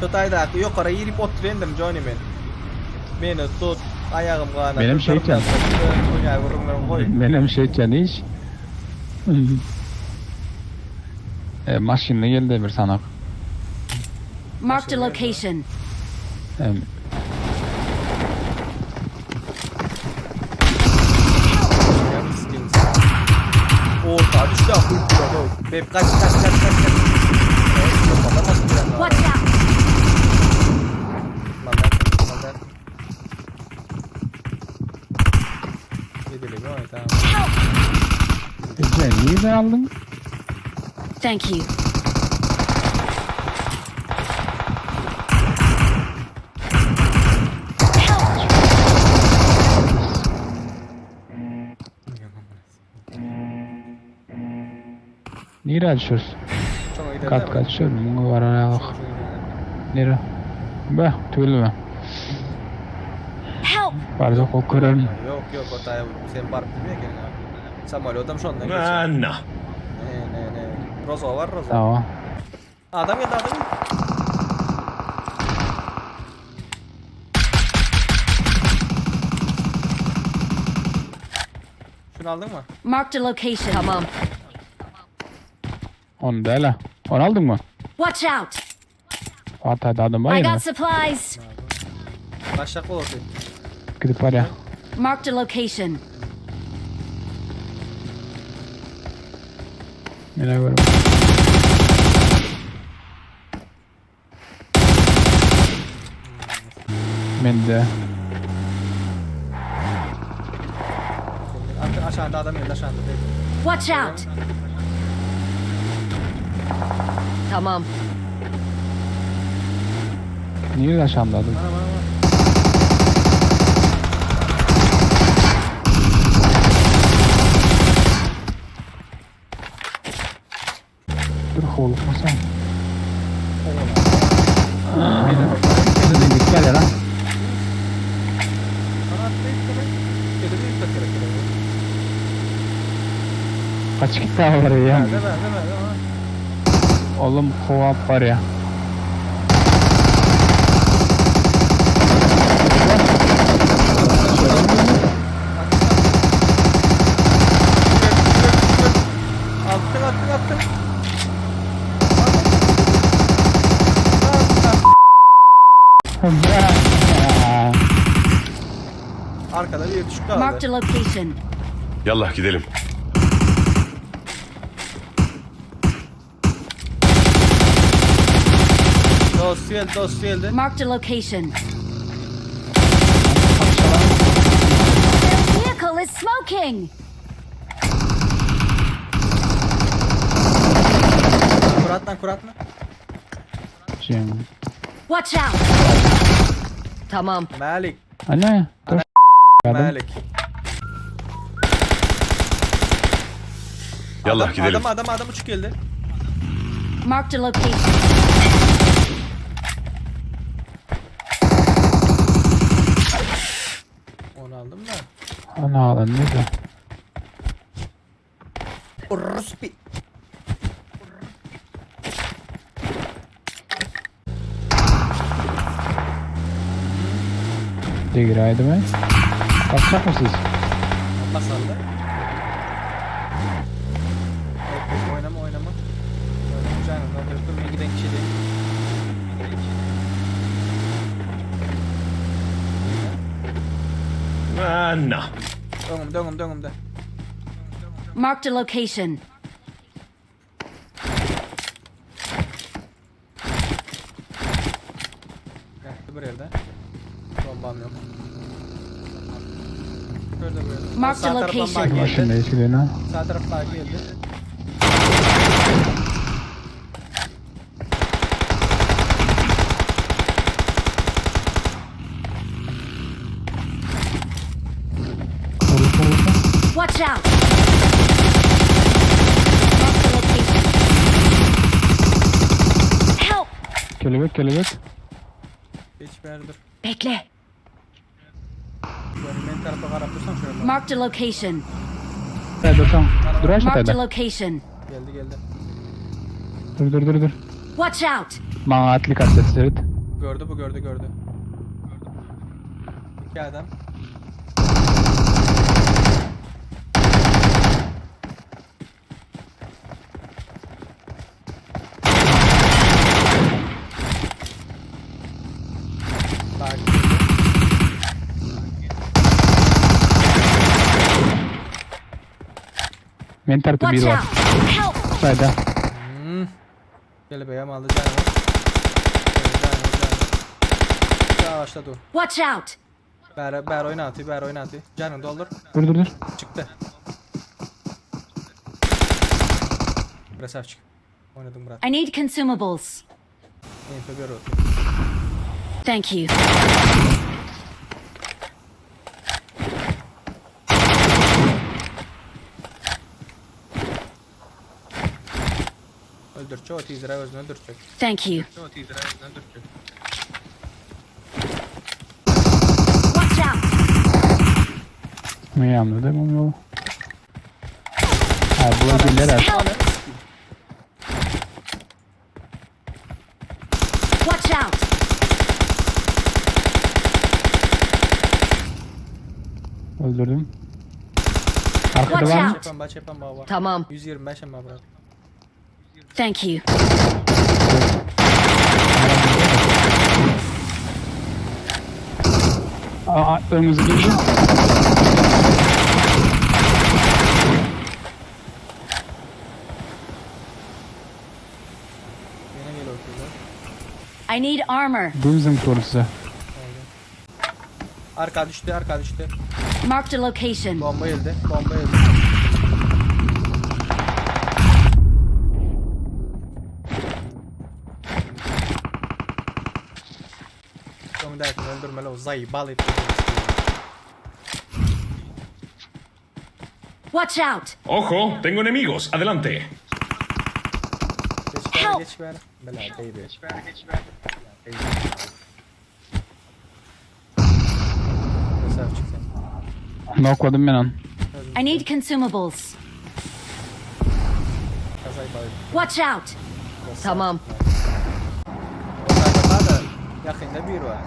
Şu taýdaky ýokara girip oturendim Johnny men. Meni tut, aýagym ganady. Menem şeýtýän. Dünýä gürrüňlerini goý. Menem şeýtýän iş. E, maşynda geldi bir sanak. Marked a location. Em, Orta düştü akıl. Beb kaç kaç kaç kaç kaç. Watch out! Ece niye aldın? Thank you. Help! Nire düşüyoruz? Kat kat düşüyor. Bunga var araya Nire? Be, tüylü Help! Bardak ok görelim. Yok yok o taya sen barıp bilmiyor ki. Samolyotam şondan geçer. Anna. Ne ne ne. Rozo var Rozo. Tamam. Adam geldi adam geldi. Şunu aldın mı? Marked a location. Tamam. Onu da hele. Onu aldın mı? Watch out! Fatih'de adam var I ya. got supplies. Başak olsun. Gidip var ya. Marked a location. Yine böyle. Men de. Aşağıda aşağıda adam geldi aşağıda. Watch out! Tamam. Niye aşağımda adam? Bana bana bana. Dur hovlukmasam. Gel lan. Bana atlayıp da Gelebilir de gerek gerek. Kaç gitti var ya. Değil mi değil mi değil mi? Oğlum kovap var ya. Attın attın attın. Arkada bir düşük kaldı. Marked a location. Yallah gidelim. Dost geldi dost geldi. Marked a location. Their vehicle is smoking! Kurat lan kurat mı? Cem. Watch out! Tamam. Malik. Anne. Dur. Adam. Malik. Yallah Adam, gidelim. Adam adam adam uçuk geldi. Marked a location. Onu aldım da. Ana lan ne de. Orospi. Degiraydı mı? Bakacak mısınız? Basaldı. Yok, yok, oynama oynama. Oynama canım. Dur dur giden kişi değil. Giden kişi değil. Anna. Önümde önümde önümde. Marked a location. Gel bir yerde. Bombam yok. Şurada böyle. Mark the Sağ taraftan location. bak geldi. Başında eskiden ha. Sağ taraf bak geldi. Olursa olursa. Watch out! Marked a location. Help! Kelebek kelebek. Geç bir yerde dur. Bekle. Böyle men tarafa karap dursam şöyle. bak. Marked a location. Evet dursam. Dur aşağı Marked a da. location. Geldi geldi. Dur dur dur dur. Watch out! Maňa atly kaset seret. Gördü bu gördü gördü. İki adam. Bak. Men tarafta Watch biri bar. out! Help! Sayda. Hmm. Kelebeğe aldı canım. Canım canım. Yavaşla dur. Watch out! Ber, ber oyna atı, ber oyna atı. Canım doldur. Dur dur dur. Çıktı. Красавчик. Oynadım Murat. I need consumables. Info bir oldu. Thank you. Öldürçe o tizra özünü öldürçe. Thank you. O tizra özünü öldürçe. Watch out! Ne yandı değil mi yolu? Ha bu gelir artık. Help! Watch out! Öldürdüm. Arkada Watch var mı? out. Çepen ba çepen baba. Tamam. 125 ama bırak. Thank you. Aa, önümüzü girdi. Yine gel oturdu. I need armor. Dümdüz doğru size. Arka düştü, arka düştü. Marked a location. Bomba yedi, bomba yedi. Öňdäkini öldürmeli o zaýbal etdi. Watch out! Ojo, tengo enemigos. Adelante. Geç beri, Help! geç beri. Bela baby. Geç beri, geç beri. Bela baby. Krasavçik sen. Knockladım ben onu. I need consumables. Zaýbal etdi. Watch out! Tamam. O zaýbal da yakında bir var.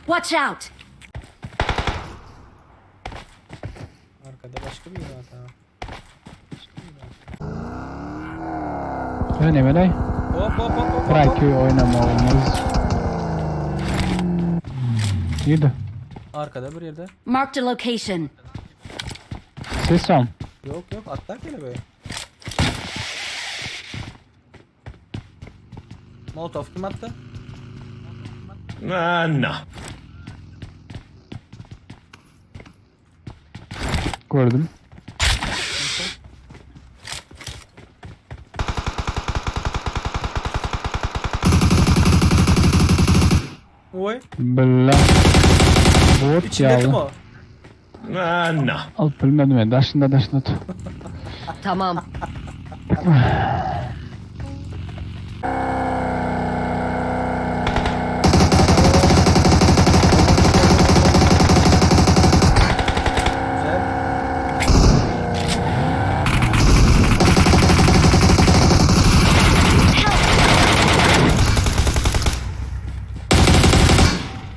Watch out! Arkada başka bir var daha. Ne melay? Hop hop hop hop. hop. Bırak oynama olmaz. Neydi? Arkada bir yerde. Marked a location. Ses son. Yok yok atlar kelebeği. Molotov kim attı? Ah, no. Gördüm. Oy. Bella. Bot İçindeki mi ya. o? Ah, no. Alıp bilmedim ya. Daşında daşında tut. Tamam. Güzel.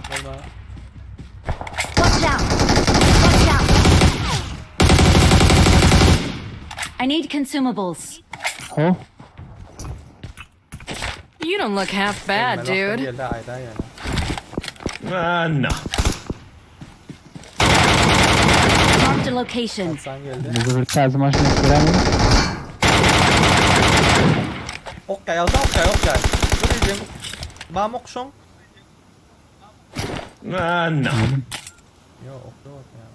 Valla. Watch out! Watch out! I need consumables. Ho. You don't look half bad, Elime dude. laftan Geldi ayda yani. Ah, no. Marked a location. Sen geldi. Bizi bir taze maçını göremedim. Ok gel, ok gel, ok gel. Dur diyeceğim. Bam okşon. Ah, no. Yok ok yok ya.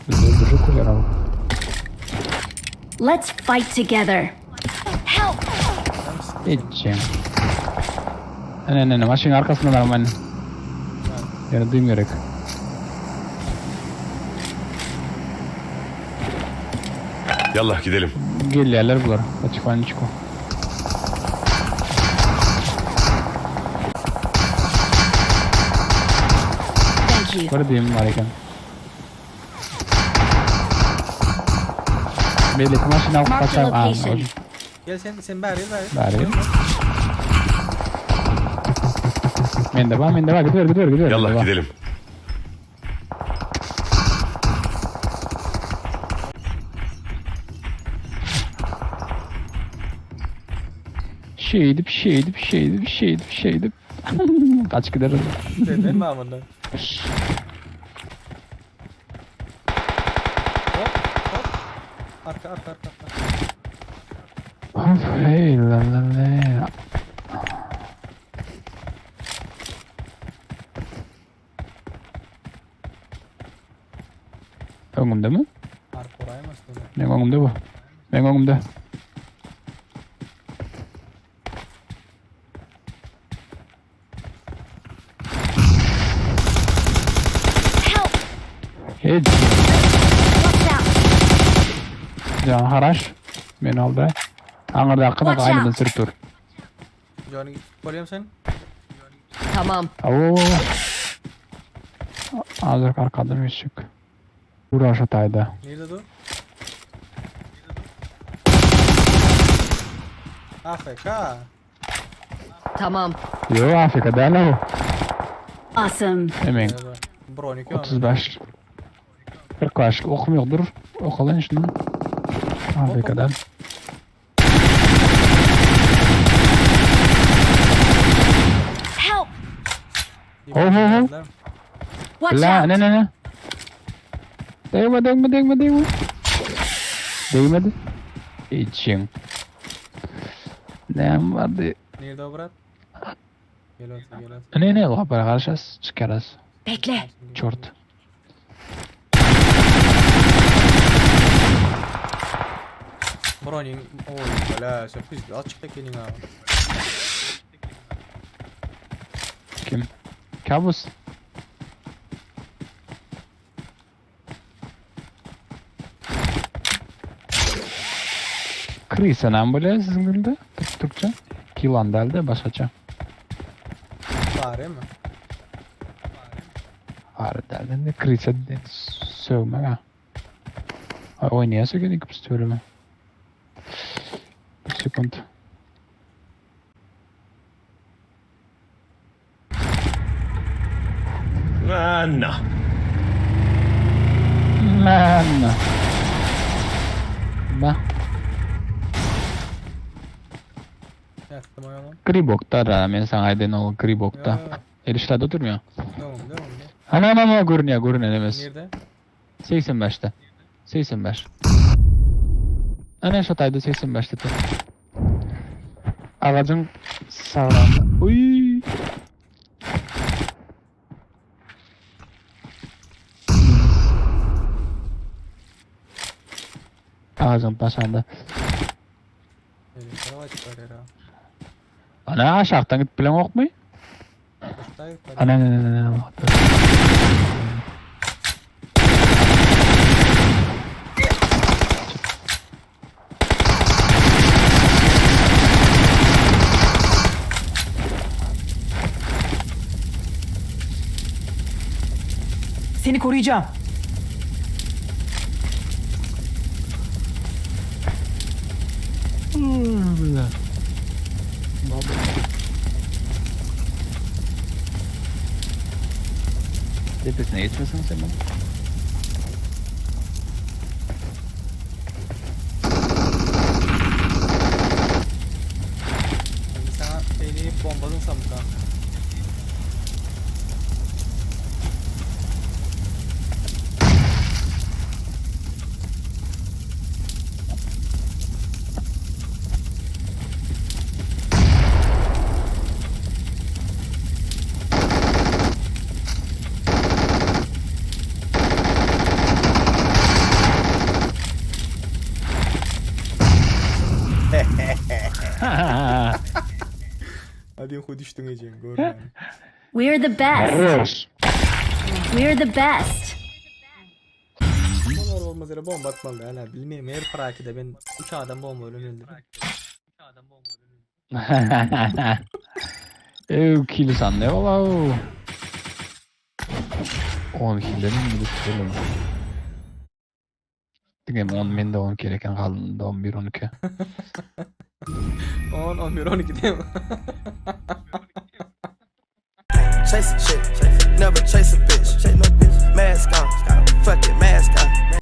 Bizi öldürecek o yaralı. Let's fight together. Help! Geçeceğim. Ne ne ne maçın arkasındalar ben. Yani duyum gerek. Yallah gidelim. Gelýärler bular. Potikhoniçku. Thank you. Bir diýim bar eken. Beýleki maşyny alyp Mark the gaçaýyn. Aa, location. Gel sen sen bäri gel bäri. Bäri gel. Mende bar, mende bar. Gidiber, gidiber, gidiber. Yallah Mende bar. gidelim. Şeýdip, şeýdip, şeýdip, şeýdip, şeýdip. Gaç gideris. Sen mi amında? Hop hop. Arka arka arka. arka. Of, hey, la la la. Öňümdemi? Arka oraya mı aslında? Meň öňümde bu. Meň öňümde. Help! Hiç. Watch out! Jan haraş. Meni aldy. Aňyrdaky da Watch gaýnadan out. sürüp dur. Johnny bolýam sen? Tamam. Oo. Azıcık arkadan geçecek. Uğraş hatayda. Nirede dur? AFK. Tamam. Yo Afrika däl o. Awesome. Emeň Nirede dur? Bronik yok. 35. 45 okum ýokdur. Okalan şunu. Afrika'dan. Help! Ho, ho, ho. Watch La out! ne ne ne. Degme degme degme degme. Degmedi. İçin. Nem vardy? Nirede o brat? Gel otur gel otur. Ne ne la bara garşas çıkarız. Bekle. Çort. Broning oy bala sürpriz açık ekenin ha. Kim? Kabus. Krisa näme bolýar siziň dilde? Türkçe? Kilan dälde başgaça. Fare mi? Ary dälde ne krisa sögmek ha. Ay oýnaýa sögen ikimiz tüweleme. Bir sekund. Anna. Man. Ma. Ýatdym oýalım. Kribokda da men saňa aýdaýyn ol Kribokda. Ýa. El işledi oturmýar. Devam devam. Ana ana ana görünýär görünýär emes. Nirede? 85'te. 85. Ana şu taýda 85'te. tu. Agajyň sagranda. Uy. Agajyň başynda. Nereye açık var ya. Ana aşakdan gidip bilen okmy? Başta yukarı. Ana ana ana ana. Seni koruyacağım. Tepesine geçmesin sen bunu. Şimdi sana beni bombaladın sandım. Hadi oku düştün Ece'm gör yani. We're the best. Rus. We're the best. Olar. Bolmaz ýere bomba atmaly däl ha. Bilmeýän her prakide men 3 adam bomba bilen öldürdim. Ew kill san ne ola o? 10 killerim mi tutalım? Diňe 10 mende 10 gereken galynda 11 12. 10 11 12 diýip. Chase a chick, never chase a bitch. Mask on, fuck it, mask.